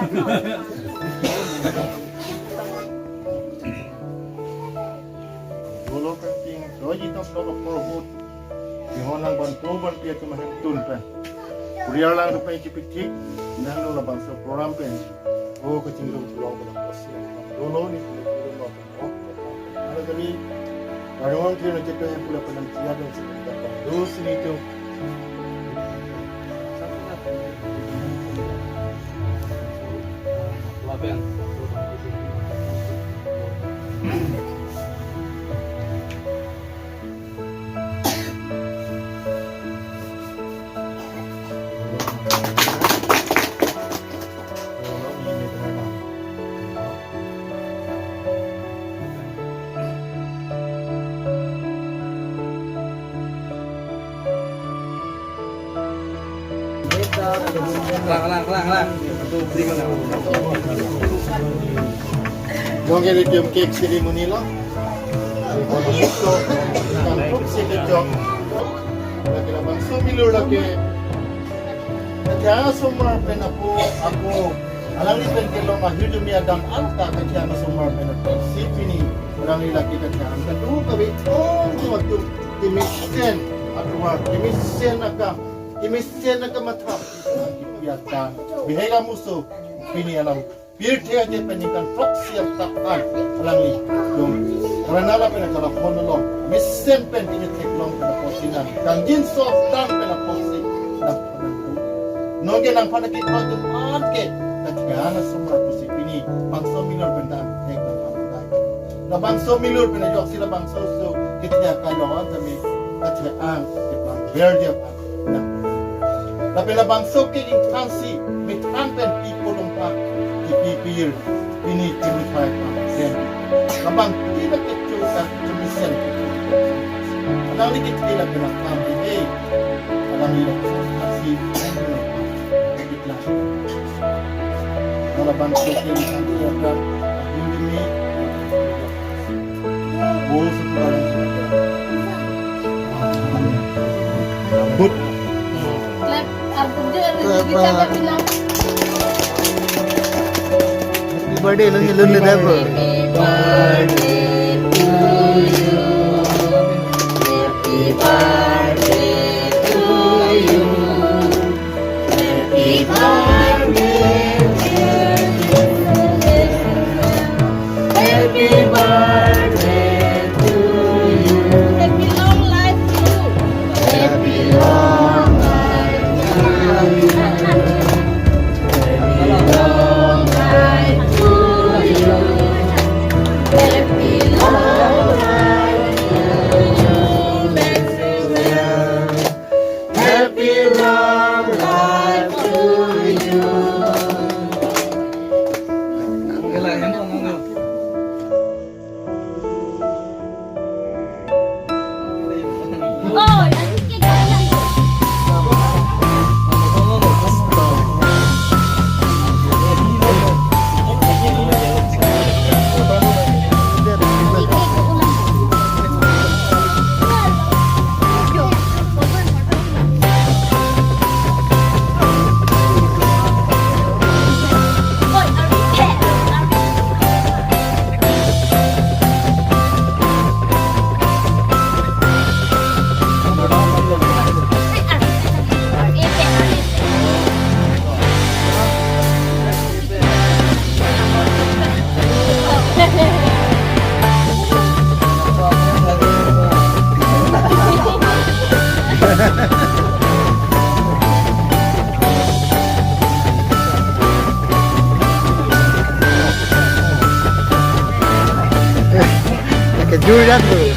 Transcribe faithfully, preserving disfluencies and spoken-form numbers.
Dolo kan ting, doji tok tok apor ahut. Bihon lang ban po ban pi atum ahemtun pen. Kuriar lang rupai chipikchik, nang lo labangso program pen. O kachingrum pulang pen apotsi. Dolo ni pulang pulang lo pen. Ano kami, barong kiri na chepe pula pen nang chia dan seperti apa. Dolo sini tu. Lang, lang, lang, lang. Long ke itum cake ceremony lo. Ceremony lo. Kan kok sih kejok. Lagi labangso milur lagi. Kacheang asomar pen apo, apo. Alangli pen kelong ahirjume adam anta kacheang asomar pen apo. Si pini alangli lagi kacheang. Kadokave ong tu waktu kemesen aduar, kemesen akam, kemesen akam matha. Kipiatan. Bihek amuso pini alam. Pirthe aje pen ningkan throksi arta an alangli. Dong. Karena lapen akala phone along. Mesen pen pini theklong pen apotsi nang. Kangjinso tang pen apotsi. Nang. Nonke nangphan akikoi atum an ke. Kacheang asomar pusi pini. Bangso milur pen tang. Thek nangphan tang. Labangso milur pen ajoksi labangso so. Kethe akalong an tame. Kacheang. Keplang ber dia. Nah. Lapen labangso ke ingthansi, methang pen pi kolong pa, kipi pir, pini kimithai pa, ken. Labang tina kecho ka, kemesen. Alangli kethe lapen akam di, eh. Alangli laksi, ikla. Labangso ke ingthansi akan, ini, Clap, arbuk dia, kita ada bilang. Happy birthday, lun, lun, lun, lun. Happy birthday to you. Happy birthday to you. Happy birthday, dear Susan. Happy birthday to you. Happy long life to you. Happy long life to you. Happy long life to you. Happy long life to you, Susan. Happy long life to you. Oke, juri dan tuh.